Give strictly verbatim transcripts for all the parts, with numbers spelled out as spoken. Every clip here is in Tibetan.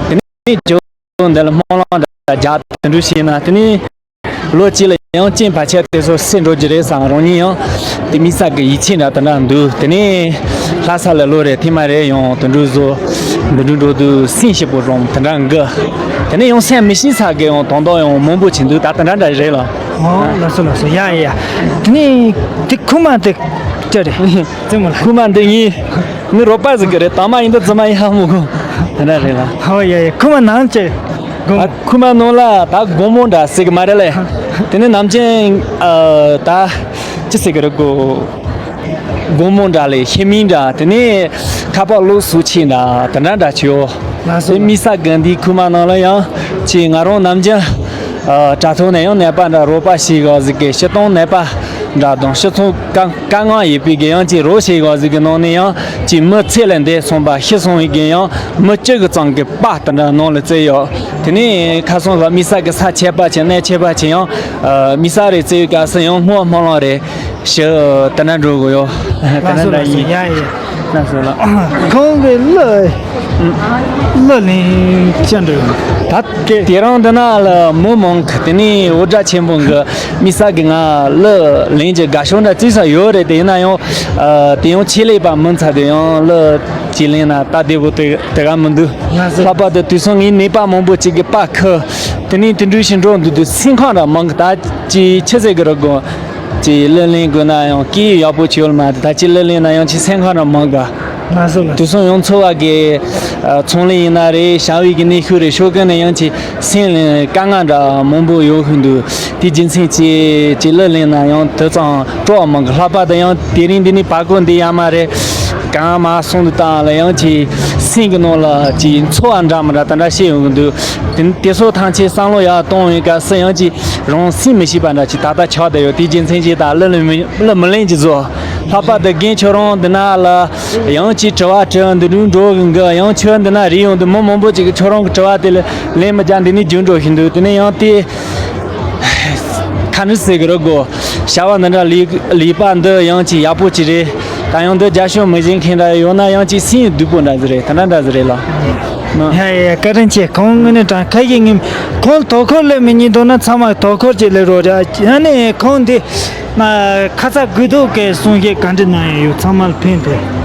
དེ་ནས་ཇོ་བོ་འདི་ལ་སྨོན་ལམ་འདྲ་རྒྱག་དེ་འདྲ་བྱས་ན། དེ་ནས་ལོ་གཅིག་ལ་ཡང་རྐྱེན་བར་ཆད་དེ་ཚོ་སེལ་འགྲོ་རྒྱུ་རེད་བསམ། རང་ཉིད་ཡང་དེ་དམིགས་བསལ་གྱི་ཡིད་ཆེས་འདྲ་དེ་འདྲ་འདུག་དེ་ནས་ལྷ་ས་ལ་ལོ་རེ་ཐེངས་མ་རེ་ཡང་དེ་འདྲ་བཟོ། འདི་འདྲ་འགྲོ་དུས་སེམས་སྐྱིད་པོ་རང་དེ་འདྲ་འགི། དེ་ནས་ཡང་སེམས་མི་སྐྱིད་ས་གི་ཡང་དོན་དག་ཡང་མང་པོ་ཅིག་འདུག་ད་དེ་འདྲ་འདྲ་རེད་ལ། ཨོ་ལགས་སོ་ལགས་སོ། ཡ་ཡ་ཡ། དེ་ནས་དེ་ཁུག་མ་དེ་ཅི་རེད། རྩེད་མོ་ལ། ཁུག་མ་འདི་ངའི་ངའི་རོགས་པ་ཟིག་གི་རེད། དང་མ་ཡིན་དུ་རྫུན་མ་ཡིན་ཧ་མོ་གོ། དེ་འདྲ་རེད་ལ། ཨོ་ཡ་ཡ། ཁུག་མ་ནང་ཅི། དགོང་། ཨ། ཁུག་མ་ནང་ལ་ད་དགོང་མོ་འདྲ་ཟེར་གི་མ་རེད་ལེ། དེ་ནས་ནམ་རྒྱུན་ཨ་ད་ཅི་ཟེར་གི་རེད་གོ། དགོང་མོ་འདྲ་ལས་ཤི་མིན་འདྲ། དེ་ནས་ཁ་པར་ལོག་སུ་ཆེ་འདྲ་དེ་འདྲ་འདྲ་ཆེ་ཡོ། ལགས་སོ། དེ་དམིགས་བསལ་གི་འདི་ཁུག་མ་ནང་ལ་ཡང་ཅི་ང་རང་ནམ་རྒྱུན་ཨ་དྲ་ཐོག་ནས་ཡང་ནད་པ་འདྲ་རོགས་པ་ཞིག་ག་ཟིག་གི་སྤྱིར་བཏང་ནད་པ་འདྲ་དང་སྤྱི་ཚོགས་དཀའ་དཀའ་ངལ་ཡོད་པའི་གི་ཡང་ཅི་རོགས་ཞིག་ག་ཟིག་གི་ནང་ནས་ཡང་ཅི་མི་ཚེ་ལས་འདས་སོང་པ་ཤི་སོང་བའི་གི་ཡང་མི་གཅིག་གི་ཙང་གི་པ་དེ་འདྲ་ནང་ལ་བཙལ་ཡོད། དེ་ནས་ཁ་སང་ལ་དམིགས་བསལ་གི་ས་ཆད་པ་ཆེ་གནས་ཆད་པ་ཆེ་ཡང་ཨ་དམིགས་བསལ་རེ་བཙལ་ཡོད་ག་སི་ཡང་སྔོ་སྨོན་ལམ་རེད། ཞི་དེ་འདྲ་འགྲོ་དགོས་ཡོ། དེ་ལགས་འདྲ་སོ་འདྲ་ལགས་སོ། ཡིན། ཡ་ཡ། ལགས་སོ་ལགས། ཁོང་གི་གླུ་གླུ་ལེན་ཅི་འདྲ། ད་དེ་དེ་རང་འདི་ན་ལ་མི་མང་གི་དེ་ནས་འུར་སྒྲ་ཆེན་པོ་གི་དམིགས་བསལ་གི་ང་གླུ་ལེན་གྱི་དགའ་ཤོས་འདྲ་བརྩི་ས་ཡོད་རེད། དེ་ཡིན་ན་ཡང་ཨ་དེ་ཡང་ཆེད་ལས་པ་མིན་ཚ་དེ་ཡང་གླུ་ཅིག་ལེན་ན་ད་བདེ་པོ་དེ་དེ་ག་མི་འདུག་ལགས་སོ། ལྷག་པར་དུ་དུས་སང་ངའི་ནད་པ་མང་པོ་ཅིག་གི་པ་ཁུ་དེ་ནས་དེ་འདྲ་ཞིག་འགྲོ་འདུག་དུས་སེམས་ཁམས་འདྲ་མང་གི་ད་ཅི་ཆི་ཟེར་གི་རེད་གོ། ཅིག་གླུ་ལེན་དགོས་ན་ཡང་སྐད་ཡག་པོ་ཅིག་ཡོད་མ་རེད། ད་ཅིག་གླུ་ལེན་ན་ཡང་ཅིག་སེམས་ཁམས་འདྲ་མང་ག་ང་ཚོ་ལ། དུས་སང་ཡང་འཚོ་བ་གི་ཨ་ཚོང་ལས་ཡིན་ན་རེད། བྱ་བའི་གི་གནོན་ཤུགས་རེད། ཕྱོགས་གང་ནས་ཡང་ཅིག་སེམས་ལ་དཀའ་ངལ་འདྲ་མང་པོ་ཡོད་ཤིན་འདུག་དེ་རྒྱུ་མཚན་ཅིག་ཅིག་གླུ་ལེན་ན་ཡང་དེ་ཙང་སྤྲོ་བ་མང་གི་ལྷག་པར་དུ་ཡང་དེ་རིང་འདི་ནས་བར་སྐོར་འདི་ཡ་མ་རེད། གང་མ་སོང་དུ་བཏང་ལ་ཡང་ཅིག་སེམས་ཀྱི་ནང་ལ་ཅིག་འཚོ་བ་འདྲ་མི་འདྲ་དེ་འདྲ་བཤད་ཡོང་གི་འདུག་དེ་དེ་ཚོ་ཐམས་ཅད་བསམ་བློ་ཡར་གཏོང་བའི་སྐབས་སུ་ཡང་ཅིག་རང་སེམས་མི་ཤེས་པ་འདྲ་ཅིག་ད་ལྟ་ཆགས་བསྡད་ཡོད། དེ་རྒྱུ་མཚན་ཅིག་ད་གླུ་ལ་མི་གླུ་མི་ལེན་གྱི་བཟོ། ལྷག་པར་དུ་རྒན་ཁྱོད་རང་འདི་ན་ལ་ཡང་ཅིག་དྲི་བ་དྲི་འདི་འདྲ་འགྲོ་གི་འགི། ཡང་ཁྱོད་འདི་ན་རིག་ཡོང་དུས་མི་མང་པོ་ཅིག་གིས་ཁྱོད་རང་གི་དྲི་བ་དེ་ལ་ལན་མི་རྒྱག་འདི་ནས་རྒྱུགས་འགྲོ་བཞིན་འདུག་དེ་ནས་ཡང་དེ་ཁ་འདྲི་ཟེར་གི་རེད་གོ། བྱ་བ་འདི་འདྲ་ལས་ལས་པ་འདི་ཡང་ཅིག་ཡག་པོ་ཅིག་རེད། ད་ཡང་འདི་རྒྱ་ཤོད་མི་བྱེད་མཁན་འདྲ་ཡོད་ན་ཡང་ཅིག་སེམས་སྡུག་པོ་འདྲ་ཟིག་རེད། ད་འདྲ་འདྲ་ཟིག་རེད་ལ། ཡ་ཡ། བཀའ་དྲིན་ཆེ། ཁོང་དངོས་གནས་དྲང་ཁ་ཡིག་ངིམ། ཁོང་དོ་ཁུར་ལས་མི་ཉིད་འདུག་ན་ཚང་མ་དོ་ཁུར་ཅིག་ལས་རོགས་ར། ཡ་ནས་ཁོང་འདི་ང་ཁ་ཚ་དགོས་གཏུགས་ཀྱི་གསུང་བཤད་ག་འདྲ་གནང་ཡ་ཡོད། ཚང་མ་ལ་ཕན་ཐོགས་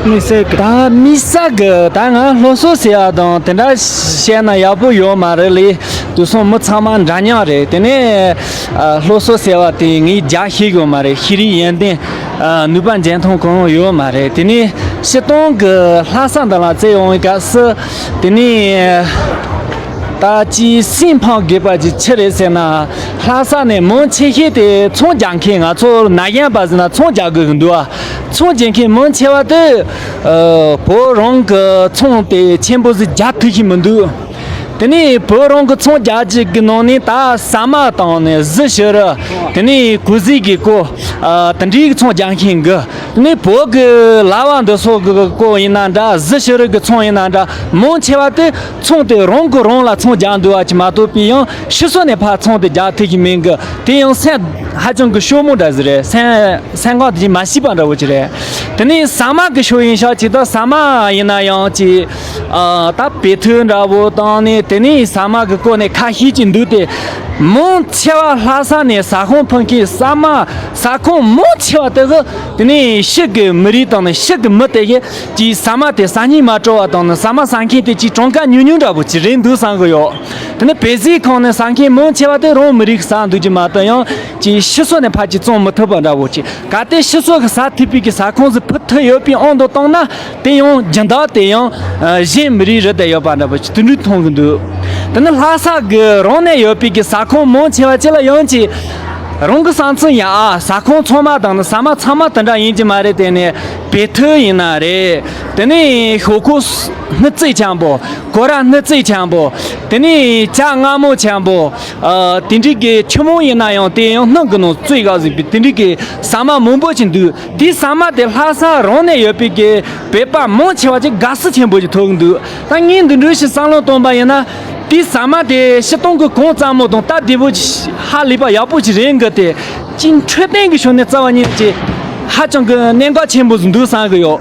དམིགས་བསལ་གི། ད་དམིགས་བསལ་གི་ད་ང་སློབ་གསོ་ཟེར་ཡ་དང་དེ་འདྲ་བཤད་ན་ཡག་པོ་ཡོད་མ་རེད་ལས། དུས་སང་མི་ཚང་མ་འདྲ་མཉམ་རེད། དེ་ནས་ཨ་སློབ་གསོ་ཟེར་བ་དེ་ངས་རྒྱ་ཤེས་གི་ཡོད་མ་རེད། ཤེས་རིག་ཡོན་ཏན་ཨ་ནུས་པ་འཇོན་ཐང་གང་ཡང་ཡོད་མ་རེད། དེ་ནས་སྤྱིར་བཏང་གི་ལྷ་ས་འདི་ལ་བཙལ་ཡོང་བའི་སྐབས་སུ་དེ་ནས་ད་ཅིག་སེམས་ཕམ་དགོས་པ་ཅིག་ཆི་རེད་ཟེར་ན། ལྷ་ས་ནས་མང་ཆེ་ཤོས་དེ་ཚོང་རྒྱག་མཁན། ང་ཚོ་ན་གཞོན་པ་ཟེར་ན་ཚོང་རྒྱག་དགོས་ཀྱི་འདུག་ཨ། ཚོང་རྒྱག་མཁན་མང་ཆེ་བ་དེ་ཨ་བོད་རང་གི་ཚོང་དེ་ཆེན་པོ་ཟིག་རྒྱག་ཐུབ་ཀྱི་མི་འདུག་དེ་ནས་བོད་རང་གི་ཚོང་རྒྱག་རྒྱུ་གི་ནང་ནས་ད་ཟ་མ་དང་ནས་གཟི་བྱུ་རུ། དེ་ནས་གོས་གཟིག་གི་སྐོར། ཨ་དེ་འདྲའི་གི་ཚོང་རྒྱག་མཁན་གི། དེ་ནས་བོད་གི་ལྭ་བ་འདི་ཚོ་གི་སྐོར་ཡིན་ན་འདྲ། གཟི་བྱུ་རུ་གི་ཚོང་ཡིན་ན་འདྲ། མང་ཆེ་བ་དེ་ཚོང་དེ་རང་གི་རང་ལ་ཚོང་རྒྱག་འདུག་བ་ཅིག་མ་གཏོགས་པའི་ཡང་ཕྱི་སོ་ནས་ཕར་ཚོང་དེ་རྒྱག་ཐུབ་ཀྱི་མིན་གི། དེ་ཡང་སེམས་ཧ་ཅང་གི་སྐྱོ་མོ་འདྲ་ཟིག་རེད། སེམས་སེམས་ཁམས་དེ་ཅིག་མ་སྐྱིད་པ་འདྲ་བོ་ཅིག་རེད། དེ་ནས་ཟ་མ་གི་ཕྱོགས་ཡིན་ཤག་ཅིག་ད་ཟ་མ་ཡིན་ན་ཡང་ཅིག་ཨ་ད་བེ་ཐུ་འདྲ་བོ་བཏང་ནས་དེ་ནས་ཟ་མ་གི་སྐོར་ནས་ཁ་ཤས་ཅིག་འདུག་སྟེ། མང་ཆེ་བ་ལྷ་ས་ནས་ཟ་ཁང་ཕུད་མཁན། ཟ་མ་ཟ་ཁང་མང་ཆེ་བ་དེ་གི་དེ་ནས་ཕྱི་གི་མི་རིགས་དང་ནི་ཕྱི་གི་མི་དེ་གི་ཅིག་ཟ་མ་དེ་ཟ་སྙིང་མ་བྲོ་བ་དང་ནི་ཟ་མ་ཟ་མཁན་དེ་ཅིག་གྲངས་ཀ་ཉུང་ཉུང་འདྲ་བོ་ཅིག་རེད་འདུག་བསམ་གི་ཡོད། དེ་ནས་བེ་ཟི་ཁང་ནས་ཟ་མཁན་མང་ཆེ་བ་དེ་རང་མི་རིགས་ཟ་འདུག་གི་མ་གཏོགས་ཡང་ཅིག་ཕྱི་སོ་ནས་ཕར་ཅིག་བཙོང་མི་ཐུབ་པ་འདྲ་བོ་ཅིག་གལ་ཏེ་ཕྱི་སོ་གི་ཟ་ཐུབ་པའི་གི་ཟ་ཁང་ཟིག་ཕུད་ཐུབ་ཡོད་པའི་དབང་དུ་བཏང་ན། དེ་ཡང་སྦྱིན་བདག་དེ་ཡང་ཨ་གཞན་མི་རིགས་རེད་བསྡད་ཡོད་པ་འདྲ་པོ་ཅིག་དེ་འདྲ་མཐོང་གི་འདུག་དེ་ནི་ལྷ་ས་གི་རང་ནས་ཡོད་པའི་གི་ཟ་ཁང་མང་ཆེ་བ་ཅིག་ལ་ཡང་ཅིག་རང་གི་བསམ་ཚུལ་ཡང་ཨ་ཟ་ཁང་ཚང་མ་དང་ནི་ཟ་མ་ཚང་མ་དེ་འདྲ་ཡིན་གྱི་མ་རེད། དེ་ནས་བེ་ཐུ་ཡིན་ན་རེད། དེ་ནས་ཞོག་ཁོག་སྣུམ་བཙོས་ཆེན་པོ། གོ་ར་སྣུམ་བཙོས་ཆེན་པོ། དེ་ནས་ཇ་མངར་མོ་ཆེན་པོ། ཨ་དེ་འདྲའི་གི་ཆུ་མོ་ཡིན་ན་ཡང་དེ་ཡང་སྣུམ་གི་ནང་བཙོས་ག་ཟིག་པའི་དེ་འདྲའི་གི་ཟ་མ་མང་པོ་ཅིག་འདུག་དེའི་ཟ་མ་དེ་ལྷ་ས་རང་ནས་ཡོད་པའི་གི་བོད་པ་མང་ཆེ་བ་ཅིག་དགའ་བསུ་ཆེན་པོ་ཅིག་ཐོབ་ཀྱི་འདུག་ད་ངས་འདི་འདྲ་ཞིག་བསམ་བློ་བཏང་པ་ཡིན་ན། དེའི་ཟ་མ་དེ་སྤྱིར་བཏང་གི་གོང་ཙམ་མོ་དང་སྟབས་བདེ་པོ་ཅིག་ཧ་ལས་པ་ཡག་པོ་ཅིག་རེད་འགི། དེ་ཅིག་འཕྲོད་བསྟེན་གྱི་ཕྱོགས་ནས་རྩ་བ་ཉིད་ཀྱི་ཧ་ཅང་གི་གནད་འགག་ཆེན་པོ་ཟིག་འདུག་བསམ་གི་ཡོད།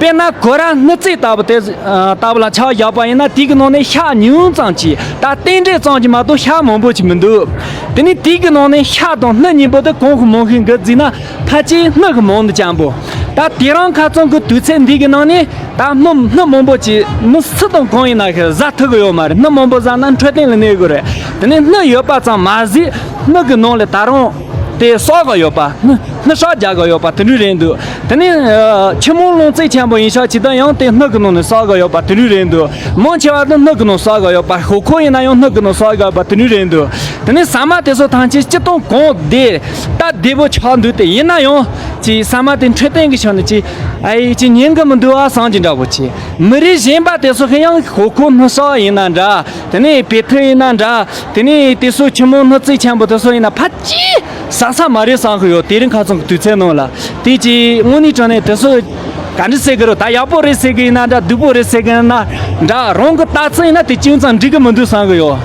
དཔེར་ན་གོ་ར་སྣུ་རྩེ་ལྟ་བུ་དེ་ལྟ་བུ་ལ་ཆ་བཞག་པ་ཡིན་ན། དེ་གི་ནང་ནས་ཤ་ཉུང་ཙམ་གྱིས། ད་རྟེན་འབྲེལ་ཙམ་གྱིས་མ་གཏོགས་ཤ་མང་པོ་ཅིག་མི་འདུག་དེ་ནས་དེ་གི་ནང་ནས་ཤ་དང་སྣུ་གཉིས་པོ་དེ་གང་གི་མང་ཤོས་འགའ་བརྩིས་ན། ཕལ་ཆེར་སྣུ་གི་མང་དུ་ཅན་པོ། ད་དེ་རིང་ཁ་སང་གི་དུས་ཚོད་འདི་གི་ནང་ནས་ད་སྣུ་སྣུ་མང་པོ་ཅིག་མི་སུ་དང་གང་ཡིན་ན་ཞིག་བཟའ་ཐུབ་གི་ཡོད་མ་རེད། སྣུ་མང་པོ་བཟའ་ན་འཕྲོད་བསྟེན་ལ་གནོད་གི་རེད། དེ་ནས་སྣུ་ཡོད་པ་ཙམ་མ་ཟད། སྣུ་གི་ནང་ལ་ད་རུང་དེ་བསགས་གི་ཡོད་པ། སྣུ་སྣུ་ཤག་རྒྱག་གི་ཡོད་པ་དེ་འདྲ་རེད་འདུག་དེ་ནས་ཆུ་མོ་རླུང་རྩེ་ཆེན་པོ་ཡིན་ཤག་ཅིག་ད་ཡང་དེ་སྣུ་གི་ནང་ནས་བསགས་གི་ཡོད་པ་དེ་འདྲ་རེད་འདུག་མང་ཆེ་བ་དེ་སྣུ་གི་ནང་བསགས་གི་ཡོད་པ། ཤོག་ཁོག་ཡིན་ན་ཡང་སྣུ་གི་ནང་བསགས་གི་ཡོད་པ་དེ་འདྲ་རེད་འདུག་དེ་ནས་ཟ་མ་དེ་ཚོ་ཐམས་ཅད་སྤྱིར་བཏང་གང་བདེ་སྟབས་བདེ་པོ་ཆགས་འདུག་དེ་ཡིན་ན་ཡང་ཅིག་ཟ་མ་དེ་འཕྲོད་བསྟེན་གི་ཆ་ནས་ཅིག་ཨ་ཡེ་ཅིག་ཉན་གི་མི་འདུག་ཨ་བསམ་གྱི་འདྲ་པོ་ཅིག་མི་རིགས་གཞན་པ་དེ་ཚོ་གི་ཡང་ཤོག་ཁོག་སྣུ་ཤག་ཡིན་ན་འདྲ། དེ་ནས་བེ་ཐི་ཡིན་ན་འདྲ། དེ་ནས་དེ་ཚོ་ཆུ་མོ་སྣུ་རྩེ་ཆེན་པོ་དེ་ཚོ་ཡིན་ན་ཕལ་ཆེར་ཟ་ས་མ་རེད་བསམ་གི་ཡོད། དེ་རིང་ཁ་སང་གི་དུས་ཚོད་ནང་ལ་དེ་ཅིག་དངོས་གནས་དྲང་གནས་དེ་ཚོ་ག་འདྲ་ཟེར་གི་རེད། ད་ཡག་པོ་རེད་ཟེར་གི་ཡིན་ན་འདྲ། སྡུག་པོ་རེད་ཟེར་གི་ཡིན་ན་འདྲ། རང་གི་ལྟ་ཚུལ་ཡིན་ན་དེ་ཅུང་ཙམ་འགྲིག་གི་མི་འདུག་བསམ་གི་ཡོད།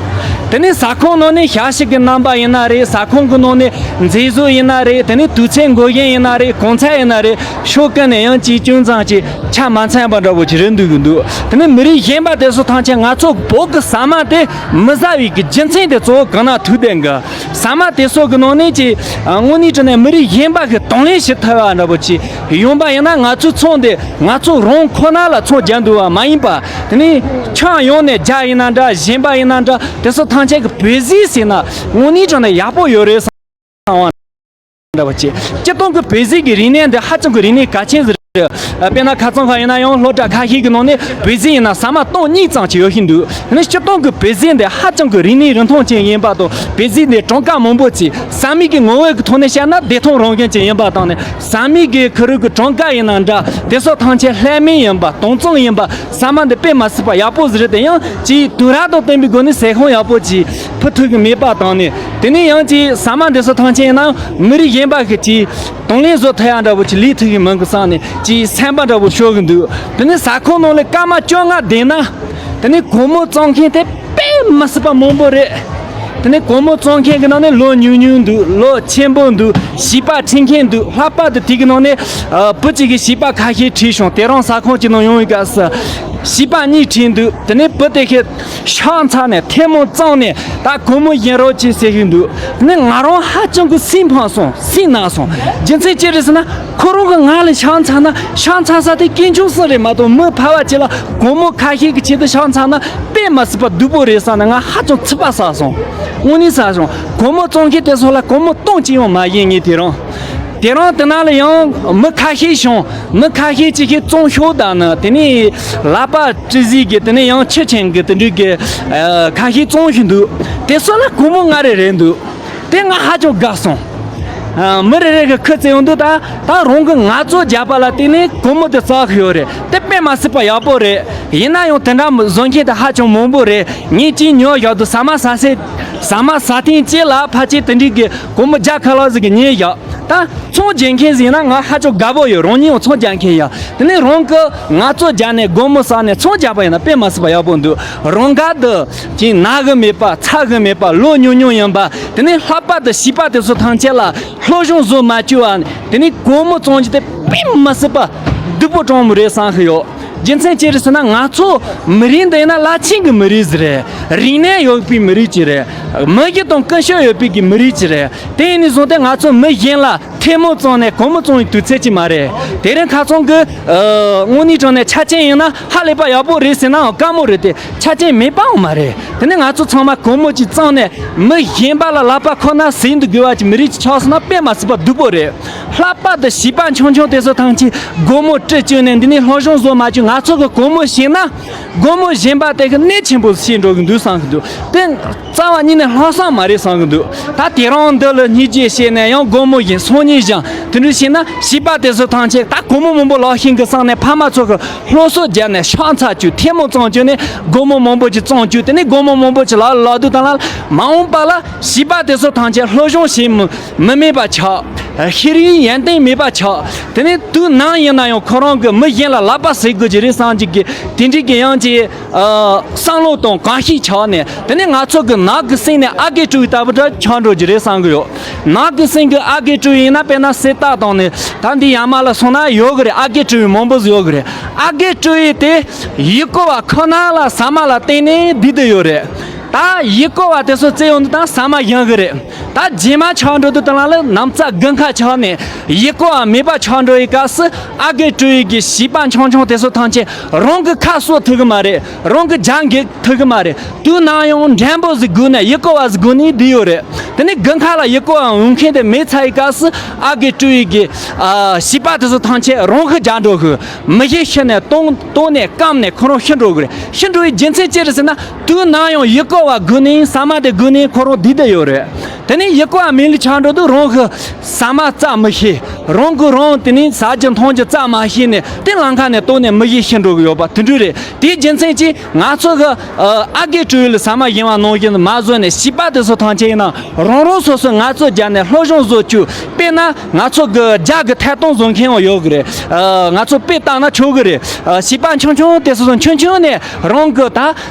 དེ་ནས་ཟ་ཁང་ནང་ནས་ཞབས་ཕྱི་གི་རྣམ་པ་ཡིན་ན་རེད། ཟ་ཁང་གི་ནང་ནས་མཛེས་བཟོ་ཡིན་ན་རེད། དེ་ནས་དུས་ཚོད་འགོར་མཁན་ཡིན་ན་རེད། གོང་ཚད་ཡིན་ན་རེད། ཕྱོགས་ཀུན་ནས་ཡང་ཅིག་ཅུང་ཙམ་ཅིག་ཆ་མ་ཚང་བ་འདྲ་པོ་ཅིག་རེད་འདུག་གི་འདུག་དེ་ནས་མི་རིགས་གཞན་པ་དེ་ཚོ་ཐམས་ཅད་ང་ཚོ་བོད་ཀྱི་ཟ་མ་དེ་མི་ཟ་བའི་གི་རྒྱུ་མཚན་དེ་གཙོ་བོ་གང་ན་ཐུག་བསྡད་གི། ཟ་མ་དེ་ཚོ་གི་ནང་ནས་ཀྱི་དངོས་གནས་དྲང་གནས་མི་རིགས་གཞན་པ་གི་གདོང་ལེན་བྱེད་ཐུབ་པ་འདྲ་པོ་ཅིག་ཡོང་པ་ཡིན་ན། ང་ཚོའི་ཚོང་དེ་ང་ཚོ་རང་ཁོ་ན་ལ་ཚོང་རྒྱག་འདུག་པ་མ་ཡིན་པ། དེ་ནས་ཁྱོན་ཡོངས་ནས་རྒྱ་ཡིན་ན་འདྲ། གཞན་པ་ཡིན་ན་འདྲ། དེ་ཚོ་ཐམས་ཅད་ཀྱི་བོད་ཟས་ཟེར་ན་དངོས་གནས་དྲང་གནས་ཡག་པོ་ཡོད་རེད་བསམ་པ་འདྲ་པོ་ཅིག་སྤྱིར་བཏང་གི་བོད་ཟས་ཀྱི་རིག་གནས་འདི་ཧ་ཅང་གི་རིག་གནས་གལ་ཆེན་ཟིག་རེད། དཔེར་ན་ཁ་སང་ཁ་ཡིན་ན་ཡང་སློབ་གྲྭ་ཁ་ཤས་ཀྱི་ནང་ནས་བོད་ཟས་ཡིན་ན་ཟ་མ་སྟོང་གཉིས་ཙམ་ཅིག་ཡོད་བཞིན་འདུག་དེ་ནས་སྤྱིར་བཏང་གི་བོད་ཟས་འདི་ཧ་ཅང་གི་རིག་གནས་རིན་ཐང་ཅན་ཡིན་པ་དང་། བོད་ཟས་འདི་གྲངས་ཀ་མང་པོ་ཅིག་ཟ་མི་གི་ངོ་བོ་གི་ཐོག་ནས་བཤད་ན་བདེ་ཐང་རང་བཞིན་ཅན་ཡིན་པ་དང་ནི། ཟ་མི་གི་ཁུ་རུ་གི་གྲངས་ཀ་ཡིན་ན་འདྲ། དེ་ཚོ་ཐམས་ཅད་ལྷད་མེད་ཡིན་པ། དྭངས་གཙང་ཡིན་པ། ཟ་མ་འདི་དཔེ་མ་སྲིད་པ་ཡག་པོ་ཟིག་རེད། དེ་ཡང་ཅིག་དུས་རབས་དང་བསྟུན་པའི་སྒོ་ནས་ཟས་ཁང་ཡག་པོ་ཅིག་ཕུལ་ཐུབ་ཀྱི་མེད་པ་དང་ནི། དེ་ནས་ཡང་ཅིག་ཟ་མ་འདི་ཚོ་ཐམས་ཅད་ཡིན་ན་མི་རིགས་གཞན་པ་གི་ཅིག་དང་ལེན་བཟོ་ཐུབ་ཡག་འདྲ་པོ་ཅིག་ལས་ཐུབ་ཀྱི་མིན་གི་བསམ་ནས་ཅིག་སེམས་པ་འདྲ་པོ་ཤོར་གི་འདུག་དེ་ནས་ཟ་ཁང་ནང་ལ་སྐར་མ་བཅོ་ལྔ་བསྡད་ན། དེ་ནས་སྒོར་མོ་བཙོང་མཁན་དེ་དཔེ་མ་སྲིད་པ་མང་པོ་རེད། དེ་ནས་སྒོར་མོ་བཙོང་མཁན་གྱི་ནང་ནས་ལོ་ཉུང་ཉུང་འདུག་ལོ་ཆེན་པོ་འདུག་བྱིས་པ་ཁྲིད་མཁན་འདུག་ལྷག་པར་དུ་དེ་གི་ནང་ནས་ཨ་བུ་གཅིག་གིས་བྱིས་པ་ཁ་ཤས་ཁྲིད་བྱུང་། དེ་རིང་ཟ་ཁང་གཅིག་ནང་ཡོང་བའི་སྐབས་སུ་བྱིས་པ་གཉིས་ཁྲིད་འདུག་དེ་ནས་བུ་དེ་གིས་ཤ་ཚ་ནས་ཐལ་མོ་བཙོངས་ནས་ད་སྒོར་མོ་བྱིན་རོགས་གྱིས་ཟེར་གྱི་འདུག་དེ་ནས་ང་རང་ཧ་ཅང་གི་སེམས་ཕམ་སོང་། སེམས་ན་སོང་། རྒྱུ་མཚན་ཅི་རེད་ཟེར་ན། ཁོ་རང་གི་ང་ལ་ཤ་ཚ་ན། ཤ་ཚ་ས་དེ་དཀོན་མཆོག་གསུམ་རེད་མ་གཏོགས། མི་ཕལ་བ་ཅིག་ལ་སྒོར་མོ་ཁ་ཤས་ཀྱི་ཆེད་དུ་ཤ་ཚ་ན་དཔེ་མ་སྲིད་པ་སྡུག་པོ་རེད་བསམ་ནས་ང་ཧ་ཅང་ཚིག་པ་ཟ་སོང་། དངོས་གནས་ཟ་སོང་། སྒོར་མོ་བཙོང་མཁན་དེ་ཚོ་ལ་སྒོར་མོ་སྟོང་གཅིག་ཡང་མ་བྱིན་ངས་དེ་རིང་། དེ་རིང་དེ་ན་ལ་ཡང་མི་ཁ་ཤས་བྱུང་། མི་ཁ་ཤས་ཅིག་གིས་བཙོང་ཤོག་ད་ནི། དེ་ནས་ལག་པ་དཀྲི་ཟིག་གི། དེ་ནས་ཡང་ཁྱི་ཆེན་གི་དེ་འདྲ་གི་ཨ་ཁ་ཤས་བཙོང་བཞིན་འདུག་དེ་ཚོ་ལ་སྒོར་མོ་ལྔ་རེ་རེད་འདུག་དེ་ང་ཧ་ཅང་དགའ་སོང་། ཨ་མི་རེ་རེ་གི་ཁུ་བཙལ་ཡོང་དུས། ད་ད་རང་གི་ངལ་རྩོལ་རྒྱག་པ་ལ་བརྟེན་ནས་སྒོར་མོ་དེ་བཙལ་གི་ཡོད་རེད། དེ་དཔེ་མ་སྲིད་པ་ཡག་པོ་རེད། ཡིན་ན་ཡང་དེ་འདྲ་བཟོ་མཁན་དེ་ཧ་ཅང་མང་པོ་རེད། ངས་ཅིག་ཉོས་བཞག་དུས་ཟ་མ་ཟ་སའི་ཟ་མ་ཟ་ཐེངས་གཅིག་ལ་ཕལ་ཆེར་དེ་འདྲའི་གི་སྒོར་མོ་བརྒྱ་ཁ་ལྷག་ཟིག་གི་ཉོས་བཞག་ད་ཚོང་རྒྱག་མཁན་ཟིག་ཡིན་ན་ང་ཧ་ཅང་དགའ་པོ་ཡོད། རང་ཉིད་ཡང་ཚོང་རྒྱག་མཁན་ཡིན། དེ་ནས་རང་གི་ངལ་རྩོལ་རྒྱག་ནས་སྒོར་མོ་བསགས་ནས་ཚོང་རྒྱག་པ་ཡིན་ན་དཔེ་མ་སྲིད་པ་ཡག་པོ་འདུག་རང་དགར་དུ་ཅིག་ན་གི་མེད་པ། ཚ་གི་མེད་པ། ལོ་ཉུང་ཉུང་ཡིན་པ། དེ་ནས་ལྷག་པར་དུ་བྱིས་པ་དེ་ཚོ་ཐམས་ཅད་ལ་སློབ་སྦྱོང་བཟོ་མ་བཅུག་པ། དེ་ནས་སྒོར་མོ་བཙོང་རྒྱུ་དེ་དཔེ་མ་སྲིད་པ་སྡུག་པོ་དྲང་མོ་རེད་བསམ་གི་ཡོད། རྒྱུ་མཚན་ཅི་རེད་ཟེར་ན། ང་ཚོ་མི་རིགས་འདི་ཡིན་ན་རླབས་ཆེན་གྱི་མི་རིགས་ཟིག་རེད། རིག་གནས་ཡོད་པའི་མི་རིགས་ཅིག་རེད། མི་གཞི་དང་ཀུན་སྤྱོད་ཡོད་པའི་གི་མི་རིགས་ཅིག་རེད། དེ་ཡིན་ནས་བཟུང་སྟེ་ང་ཚོ་མི་གཞན་ལ་ཐལ་མོ་བཙོངས་ནས་སྒོར་མོ་བཙོང་བའི་དུས་ཚོད་ཅིག་མ་རེད། དེ་རིང་ཁ་སང་གི་ཨ་དངོས་གནས་དྲང་གནས་ཆ་རྐྱེན་ཡིན་ན་ཧ་ལས་པ་ཡག་པོ་རེད་ཟེར་ནའང་དཀའ་མོ་རེད་དེ། ཆ་རྐྱེན་མེད་པའང་མ་རེད། དེ་ནས་ང་ཚོ་ཚང་མ་སྒོར་མོ་ཅིག་བཙོངས་ནས་མི་གཞན་པ་ལ་ལག་པ་ཁོ་ན་ཟིན་དུ་དགོས་པ་ཅིག་མི་རིགས་ཅིག་ཆགས་སོང་ན་དཔེ་མ་སྲིད་པ་སྡུག་པོ་རེད། ལྷག་པར་དུ་བྱིས་པ་ཆུང་ཆུང་དེ་ཚོ་ཐམས་ཅད་སྒོར་མོ་སྤྲད་བཅུག་ནས་འདི་ནས་སློབ་སྦྱོང་བཟོ་མ་བཅུག་ང་ཚོ་གི་སྒོར་མོ་བྱིན་ན་སྒོར་མོ་གཞན་པ་དེ་གི་གནོད་ཆེན་པོ་བྱེད་འགྲོ་གི་འདུག་བསམ་གི་འདུག་དེ་རྩ་བ་ཉིད་ནས་ལྷག་བསམ་མ་རེད་བསམ་གི་འདུག་ད་དེ་རིང་འདི་ལ་སྙིང་རྗེ་བྱས་ནས་ཡང་སྒོར་མོ་བྱིན། སང་ཉིན་བྱིན། དེ་འདྲ་བྱས་ན་བྱིས་པ་དེ་ཚོ་ཐམས་ཅད་ད་སྒོར་མོ་མང་པོ་ལག་ཤེས་གི་བསམ་ནས་ཕ་མ་ཚོ་གི་སློབ་གསོ་རྒྱབ་ནས་ཤ་ཚ་བཅུག་ཐལ་མོ་བཙོང་བཅུག་ནས་སྒོར་མོ་མང་པོ་ཅིག་བཙོང་བཅུག་དེ་ནས་སྒོར་མོ་མང་པོ་ཅིག་ལག་ལ་ལག་དུས་དང་ལ་མ་འོངས་པ་ལ་བྱིས་པ་དེ་ཚོ་ཐམས་ཅད་སློབ་སྦྱོང་བྱེད་མི་མི་མེད་པ་ཆགས། ཤེས་རིག་ཡོན་ཏན་མེད་པ་ཆགས། དེ་ནས་དུས་ནམ་ཡིན་ན་ཡང་ཁོ་རང་གི་མི་གཞན་ལ་ལག་པ་བཟེད་དགོས་ཀྱི་རེད་བསམ་གྱི་གི་དེ་འདྲའི་གི་ཡང་ཅིག་བསམ་བློ་དང་གོམས་གཤིས་ཆགས་ནས། དེ་ནས་ང་ཚོ་གི་ནགས་ཀྱི་སེང་ནས་ཨ་རྒས་སྤྲུལ་ལྟ་བུ་འདྲ་ཆགས་འགྲོ་གི་རེད་བསམ་གི་ཡོད། ནགས་ཀྱི་སེང་གི་ཨ་རྒས་སྤྲུལ་ཡིན་ན། དཔེར་ན་གསེར་རྟ་དང་ནས་ད་འདི་ཡར་མར་ལ་སོང་ན་ཡོད་གི་རེད། ཨ་རྒས་སྤྲུལ་མང་པོ་ཟིག་ཡོད་གི་རེད། ཨ་རྒས་སྤྲུལ་ཡིན་དེ་ཡུལ་སྐོར་བ་ཁོ་ན་ལ་ཟ་མ་ལ་བརྟེན་ནས་བསྡད་དེ་ཡོད་རེད། ད་ཡུལ་སྐོར་བ་དེ་ཚོ་བཙལ་ཡོང་དུས་ད་ཟ་མ་ཡོང་གི་རེད། ད་རྗེས་མ་ཆགས་འགྲོ་དུས་དེ་ལ་ནམ་ཚ་དགུན་ཁ་ཆགས་ནས་ཡུལ་སྐོར་བ་མེད་པ་ཆགས་འགྲོ་ཡི་སྐབས་སུ། ཨ་རྒས་སྤྲུལ་ཡིན་གྱི་བྱིས་པ་ཆུང་ཆུང་དེ་ཚོ་ཐམས་ཅད་རང་གི་ཁ་གསོ་ཐུབ་གི་མ་རེད། རང་གི་རྒྱབ་འགེབས་ཐུབ་གི་མ་རེད། དུས་ནམ་ཡང་འགྲན་པོ་ཟིག་སྒུག་ནས་ཡུལ་སྐོར་བ་ཟིག་སྒུག་ནས་བསྡད་ཡོད་རེད། དེ་ནས་དགུན་ཁ་ལ་ཡུལ་སྐོར་བ་འོང་མཁན་དེ་མེད་ཚར་ཡི་སྐབས་སུ། ཨ་རྒས་སྤྲུལ་ཡིན་གྱི་བྱིས་པ་དེ་ཚོ་ཐམས་ཅད་རང་གི་རྒྱབ་འགྲོ་གི། མི་ཤི་ཤི་ནས་བཏང་བཏང་ནས་སྐམ་ནས་ཁོ་རང་ཤི་འགྲོ་གི་རེད། ཤི་འགྲོ་བའི་རྒྱུ་མཚན་ཅི་རེད་ཟེར་ན། དུས་ནམ་ཡང་ཡུལ་སྐོར་བ་སྒུག་ནས་ཟ་མ་དེ་སྒུག་ནས་ཁོ་རང་བསྡད་བསྡད་ཡོད་རེད། དེ་ནས་ཡུལ་སྐོར་བ་མེད་ལུགས་ཆགས་འགྲོ་དུས་རང་གི་ཟ་མ་བཙལ་མི་ཤེས། རང་གི་རང་དེ་ནས་ཟ་རྒྱུ་འཐུང་རྒྱུ་བཙལ་མ་ཤེས་ནས་དེ་ལམ་ཁ་ནས་བཏང་ནས་མི་ཤི་ཤི་འགྲོ་གི་ཡོད་པ་དེ་འདྲ་རེད། དེའི་རྒྱུ་མཚན་གྱིས་ང་ཚོ་གི་ཨ་རྒས་སྤྲུལ་ཡིན་ལ་ཟ་མ་ཡིན་པ་ནང་བཞིན་མ་བཟོས་ནས། བྱིས་པ་དེ་ཚོ་ཐམས་ཅད་ཡིན་ན་རང་རང་སོ་སོའི་ངལ་རྩོལ་བརྒྱབ་ནས་སློབ་སྦྱོང་བཟོ་བཅུག་དཔེར་ན་ང་ཚོ་གི་རྒྱ་གི་ཐད་གཏོང་བཟོ་མཁན་ཡང་ཡོད་གི་རེད། ཨ་ང་ཚོ་དཔེ་བལྟས་ན་ཆོག་གི་རེད། ཨ་བྱིས་པ་ཆུང་ཆུང་དེ་ཚོ་ཆུང་ཆུང་ནས་རང་གི་ད་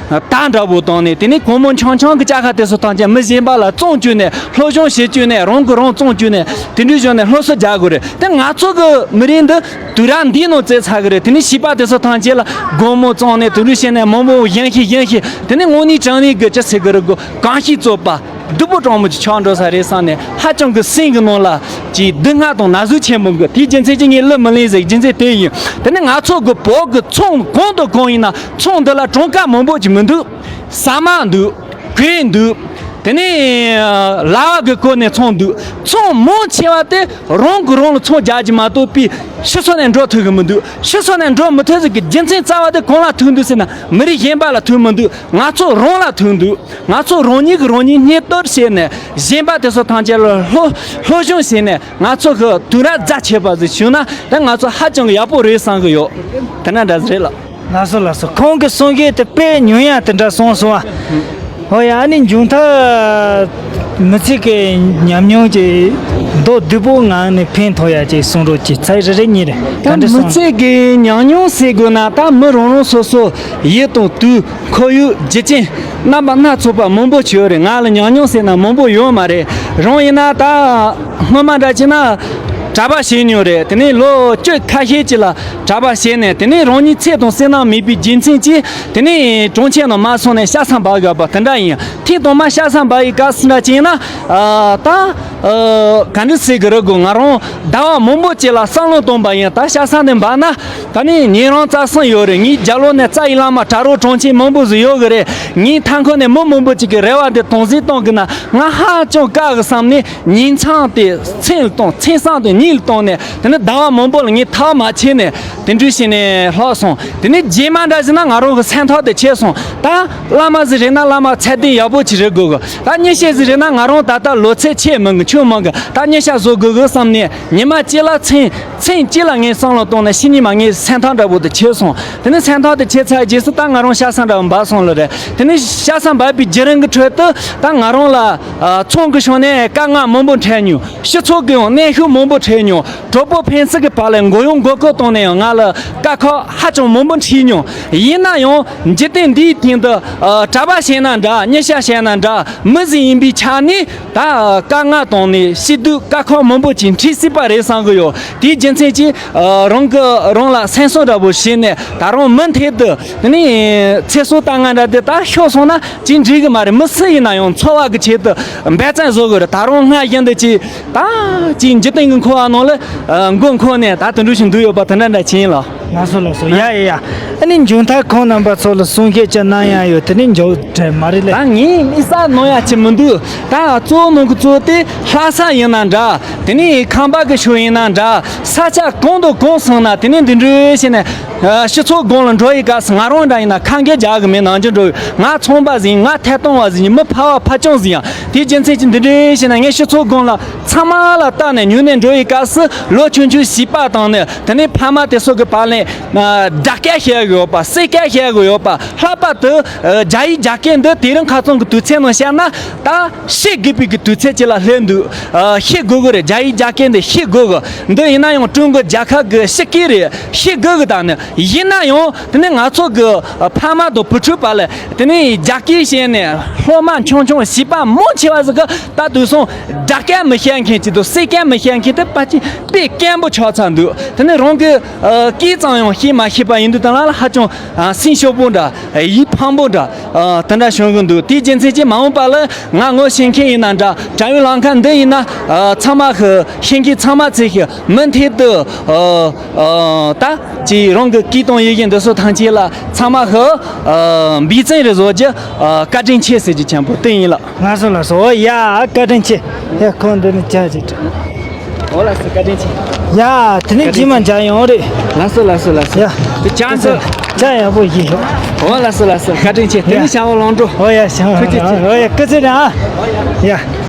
ད་འདྲ་པོ་བཏང་ནས། དེ་ནས་གོང་མོ་ཆུང་ཆུང་གི་ལྕགས་ཁ་དེ་ཚོ་བཏང་ཀྱང་མི་གཞན་པ་ལ་བཙོང་བཅུག་ནས། སློབ་སྦྱོང་བྱེད་བཅུག་ནས། རང་གི་རང་བཙོང་བཅུག་ནས། དེ་འདྲའི་བྱས་ནས་སློབ་གསོ་རྒྱག་དགོས་རེད། དེ་ང་ཚོ་གི་མི་རིགས་འདི་དུས་རབས་འདིའི་ནང་བཙལ་ཚར་གི་རེད། དེ་ནས་བྱིས་པ་དེ་ཚོ་ཐམས་ཅད་ལ་སྒོར་མོ་བཙོང་ནས་དེ་འདྲ་བྱས་ནས་མང་པོ་བཞེངས་ཤིག་བཞེངས་ཤིག་དེ་ནས་དངོས་གནས་དྲང་གནས་གི་ཅི་ཟེར་གི་རེད། གོ་གོམས་གཤིས་རྩོད་པ་སྡུག་པོ་གྲང་མོ་ཅིག་ཆགས་འགྲོ་ས་རེད་བསམ་ནས། ཧ་ཅང་གི་སེམས་གི་ནང་ལ་ཅིག་སྡུག་བསྔལ་དང་ན་ཟུག་ཆེན་པོ་གི། དེའི་རྒྱུ་མཚན་གྱིས་ངས་གླུ་མི་ལེན་ཟེར་རྒྱུ་མཚན་དེ་ཡིན། དེ་ནས་ང་ཚོ་གི་བོད་གི་ཚོང་གང་དང་གང་ཡིན་ན། ཚོང་འདི་ལ་གྲངས་ཀ་མང་པོ་ཅིག་མི་འདུག་ཟ་མ་འདུག་གོས་འདུག་དེ་ནས་ལྭ་བ་གི་སྐོར་ནས་ཚོང་འདུག་ཚོང་མང་ཆེ་བ་དེ་རང་གིས་རང་ལ་ཚོང་རྒྱག་གི་མ་གཏོགས་པའི་ཕྱི་ཕྱོགས་ནས་འགྲོ་ཐུབ་གི་མི་འདུག་ཕྱི་ཕྱོགས་ནས་འགྲོ་མི་ཐུབ་ཟེར་གི་རྒྱུ་མཚན་རྩ་བ་དེ་གང་ལ་ཐུག་འདུག་ཟེར་ན། མི་རིགས་གཞན་པ་ལ་ཐུག་མི་འདུག་ང་ཚོ་རང་ལ་ཐུག་འདུག་ང་ཚོ་རང་ཉིད་ཀྱིས་རང་ཉིད་སྙིང་སྟོབས་བྱས་ནས། གཞན་པ་དེ་ཚོ་ཐམས་ཅད་ལ་སློབ་སློབ་སྦྱོང་བྱས་ནས། ང་ཚོ་གི་དུས་རབས་རྫ་ཆེ་བ་ཟིག་བྱུང་ན། ད་ང་ཚོ་ཧ་ཅང་གི་ཡག་པོ་རེད་བསམ་གི་ཡོད། དེ་འདྲ་འདྲ་ཟིག་རེད་ལགས། ལགས་སོ་ལགས་སོ། ཁོང་གི་གསུང་བཤད་དེ་དཔེ་ཉུང་ཡང་དེ་འདྲ་གསུངས་སོང་བ། ཧོ་ཡ། ཨ་ནི་མཇུག་མཐར་མི་ཚེ་གི་ཉམས་མྱོང་གི་མདོར་བསྡུས་པོ་ངང་ནས་ཕན་ཐོགས་ཡ་ཅིག་གསུང་རོགས་གྱིས། ཚར་རེ་རེ་གཉིས་རེ། ད་ག་འདྲ་མི་གསུང་། ཚེ་གི་ཉམས་མྱོང་ཟེར་དགོས་ན། ད་མི་རང་རང་སོ་སོ་ཡུལ་དང་དུས། ཁོར་ཡུག། རྒྱུ་རྐྱེན། རྣམ་པ་སྣ་ཚོགས་པ་མང་པོ་བྱུང་ཡོད་རེད། ང་ལ་ཉམས་མྱོང་ཟེར་ན་མང་པོ་ཡོད་མ་རེད། རང་ཡིན་ན་ད་སྔོན་མ་འདྲ་བྱས་ན་གྲྭ་པ་བྱས་མྱོང་རེད། དེ་ནས་ལོ་བཅུ་ཁ་ཤས་ཅིག་ལ་གྲྭ་པ་བྱས་ནས། དེ་ནས་རང་ཉིད་ཚེ་དང་བསོད་ནམས་མེད་པའི་རྒྱུ་མཚན་གྱིས། དེ་ནས་གྲོང་ཁྱེར་ནང་མར་སོང་ནས་ཤ་ཚ་འབབ་དགོས་པ་དེ་འདྲ་ཡིན། ཐེངས་དང་མ་ཤ་ཚ་འབབ་ཡི་སྐབས་སུ་འདྲ་བྱས་ན། ཨ་ད་ཨ་ག་འདྲ་ཟེར་གི་རེད་གོ། ང་རང་ཟླ་བ་མང་པོ་ཅིག་ལ་བསམ་བློ་བཏང་པ་ཡིན། ད་ཤ་ཚ་འདི་འབབ་ན། ད་ནི་ཉིན་རང་རྩྭ་གསུམ་ཡོད་རེད། ངའི་རྒྱབ་ལོགས་ནས་རྩྭ་ཡི་ལ་མ་གྲྭ་རོགས་གྲོང་ཁྱེར་མང་པོ་ཟིག་ཡོད་གི་རེད། ངའི་མཐའ་འཁོར་ནས་མི་མང་པོ་ཅིག་གི་རེ་བ་འདི་དོན་གཟིགས་གཏོང་གི་ན། ང་ཧ་ཅང་དཀའ་གི་བསམ་ནས་ཉིན་མཚན་དེ་མཚན་ལ་བཏང་། མཚན་སང་དེ་ཉིན་ལ་བཏང་ནས། དེ་ནས་ཟླ་བ་མང་པོ་ལ་ངས་ཐག་མ་ཆད་ནས་དེ་འདྲ་བྱས་ནས་ལྷག་སོང་། དེ་ནས་རྗེས་མ་འདྲ་ཟེར་ན་ང་རང་གི་སེམས་ཐག་དེ་ཆད་སོང་། ད་བླ་མ་ཟིག་རེད་ན་བླ་མ་ཚད་ལྡན་ཡག་པོ་ཅིག་རེད་དགོས་གི། ད་མཉེས་ཤ་ཟིག་རེད་ན་ང་རང་ད་ལྟ་ལོ་ཚད་ཆེ་མང་གི་ཆུང་མང་གི། ད་མཉེས་ཤ་བཟོ་དགོས་གི་བསམ་ནས་ཉི་མ་གཅིག་ལ་མཚན་མཚན་གཅིག་ལ་ངས་བསམ་བློ་བཏང་ནས་ཕྱི་ཉིན་མ་ངའི་སེམས་ཐག་འདྲ་པོ་དེ་ཆད་སོང་། དེ་ནས་སེམས་ཐག་དེ་ཆད་ཚར་རྗེས་སུ་ད་ང་རང་ཤ་ཚ་འདྲ་པོ་འབབ་སོང་ལ་རེད། དེ་ནས་ཤ་ཚ་འབབ་པའི་བརྒྱུད་རིམ་གྱི་ཁྲོད་དུ་ད་ང་རང་ལ་ཨ་ཚོང་གི་ཕྱོགས་ནས་དཀའ་ངལ་མང་པོ་འཕྲད་མྱོང་། སྤྱི་ཚོགས་ཀྱི་ཡང་གནོན་ཤུགས་མང་པོ་འཕྲད་མྱོང་། གྲོགས་པོ་ཕན་ཚུན་གྱི་བར་ལ་མགོ་གཡོག་མགོ་སྐོར་བཏང་ནས་ཡང་ང་ལ་དཀའ་ཁག་ཧ་ཅང་མང་པོ་འཕྲད་མྱོང་། ཡིན་ན་ཡང་འཇིག་རྟེན་འདིའི་སྟེང་དུ་ཨ་གྲྭ་པ་བྱས་ན་འདྲ། མཉེས་ཤ་བྱས་ན་འདྲ། མི་ཟིག་ཡིན་པའི་ཆ་ནས། ད་དཀའ་ངལ་དང་ནི་སྐྱིད་སྡུག་དཀའ་ཁག་མང་པོ་ཅིག་འཕྲད་སྲིད་པ་རེད་བསམ་གི་ཡོད། དེའི་རྒྱུ་མཚན་གྱིས་ཨ་རང་གི་རང་ལ་སེམས་གསོ་འདྲ་པོ་བྱས་ནས། ད་རུང་མུ་མཐུད་དུ་ནི་ཚེ་སྲོག་ལྟ་ང་འདྲ་དེ་ད་ཤོར་སོང་ན་ཅིག་འགྲིག་གི་མ་རེད། མི་སུ་ཡིན་ན་ཡང་འཚོ་བ་གི་ཆེད་དུ་འབད་བརྩོན་བཟོ་དགོས་རེད། ད་རུང་སྔར་བཞིན་དུ་ཅིག་ད་ཅིག་འཇིག་རྟེན་གྱི་འཁོར་བ་ནང་ལ་ཨ་མགོ་འཁོར་ནས་ད་དེ་འདྲ་ཞིག་འདུག་ཡོད་པ་དེ་འདྲ་འདྲ་ཅིག་ཡིན་ལགས། ལགས་སོ་ལགས་སོ། ཡ་ཡ་ཡ། ཨ་ནི་མཇུག་མཐར་ཁོང་རྣམ་པ་ཚོ་ལ་གསུང་བཤད་ཅིག་གནང་ཡ་ཡོད། དེ་ནི་མཇུག་འབྲས་མ་རེད་ལེ། ད་ངས་དམིགས་བསལ་གནང་ཡ་ཅིག་མི་འདུག་ད་གཙོ་བོ་གནང་གི་གཙོ་བོ་དེ་ལྷ་ས་ཡིན་ན་འདྲ། དེ་ནས་ཁམས་པ་གི་ཕྱོགས་ཡིན་ན་འདྲ། ས་ཆ་གང་དང་གང་སོང་ན་དེ་ནས་འདི་འདྲ་བྱས་ནས། ཨ། སྤྱི་ཚོགས་སྒང་ལ་འགྲོ་ཡི་སྐབས་སུ་ང་རང་འདྲ་ཡིན་ན་ཁ་འགེལ་རྒྱག་གི་མེད། ནང་ཆོས་འགྲོ་ཡི། ང་ཚོང་པ་ཟིག་ཡིན། ང་ཐད་གཏོང་བ་ཟིག་ཡིན། མི་ཕལ་བ་ཕལ་རྐྱང་ཟིག་ཡིན། དེའི་རྒྱུ་མཚན་གྱིས་འདི་འདྲའི་བྱས་ན་ངས་སྤྱི་ཚོགས་སྒང་ལ་ཚང་མ་ལ་བལྟས་ནས་ཉུལ་ནས་འགྲོ་ཡི་སྐབས་སུ། ལོ་ཆུང་ཆུང་བྱིས་པ་དང་ནི་དེ་ནས་ཕ་མ་དེ་ཚོ་གི་བར་ལ་ཨ། དགྲ་སྐད་བཤད་གི་ཡོད་པ། བསད་སྐད་བཤད་གི་ཡོད་པ། ལྷག་པར་དུ་ཨ། རྒྱ་ཡིག་རྒྱ་སྐད་འདི་དེ་རིང་ཁ་སང་གི་དུས་ཚོད་ནང་བཤད་ན་ད་ཤེས་དགོས་པའི་གི་དུས་ཚོད་ཅིག་ལ་སླེབས་འདུག་ཨ། ཤེས་དགོས་གི་རེད། རྒྱ་ཡིག་རྒྱ་སྐད་འདི་ཤེས་དགོས་གི། འདི་ཡིན་ན་ཡང་ཀྲུང་གོ་རྒྱལ་ཁབ་གི་སྤྱི་སྐད་རེད། ཤེས་དགོས་གི། ད་ནི་ཡིན་ན་ཡང་དེ་ནི་ང་ཚོ་གི་ཨ། ཕ་མ་དང་བུ་ཕྲུག་བར་ལ་དེ་ནི་རྒྱ་སྐད་བཤད་ནས་སློབ་མ་ཆུང་ཆུང་བྱིས་པ་མང་ཆེ་བ་ཟིག་གི་ད་དུས་སང་དགྲ་སྐད་མི་བཤད་མཁན་ཅིག་དང་བསད་སྐད་མི་བཤད་མཁན་དེ་ཕལ་ཆེར་དཔེ་དཀོན་པོ་ཆགས་ཚར་འདུག་དེ་ནི་རང་གི་ཨ། སྐད་ཙམ་ཡང་བཤད་མ་ཤེས་པ་ཡིན་དུས་ད་ལ་ཧ་ཅང་ཨ། སེམས་ཤོར་པོ་འདྲ། ཡིད་ཕངས་པོ་འདྲ། ཨ། དེ་འདྲ་བྱུང་གི་འདུག་དེའི་རྒྱུ་མཚན་གྱིས་མ་འོངས་པ་ལ་ང་ངོ་ཤེས་མཁན་ཡིན་ན་འདྲ། དྲ་བའི་ལམ་ཁ་འདི་ཡིན་ན་ཨ། ཚང་མ་གི་ཤེས་མཁན་ཚང་མ་ཚོས་ཤིག་མུ་མཐུད་དུ་ཨ། ཨ། ད་ཅིག་རང་གི་སྐད་དང་ཡི་གེ་འདི་ཚོ་ཐམས་ཅད་ལ་ཚང་མ་གི་ཨ། འབད་བརྩོན་རེ་བཟོ་རྒྱུ་ཨ། བཀའ་དྲིན་ཆེ་ཟེར་རྒྱུ་ཆེན་པོ་དེ་ཡིན་ལགས། ལགས་སོ་ལགས་སོ། ཨོ་ཡ། བཀའ་དྲིན་ཆེ། ཡ། ཁོང་འདི་ནས་ཇ་ཅིག་འཐུང་། ཨོ་ལགས་སོ། བཀའ་དྲིན་ཆེ། ཡ། དེ་ནས་རྗེས་མ་མཇལ་ཡོང་རེད། ལགས་སོ་ལགས་སོ་ལགས་སོ། ཡ། དེ་ཇ་འདི་ཇ་ཡག་པོ་ཡིན་ཡོད། ཨོ་ལགས་སོ་ལགས་སོ། བཀའ་དྲིན་ཆེ། དེ་ནས་ཡ། ཞང་བོ་ལོང་འགྲོ། ཨོ་ཡ། ཞང་བོ། ཨོ་ཡ། སྐུ་ཚེ་རིང་ཨ། ཡ།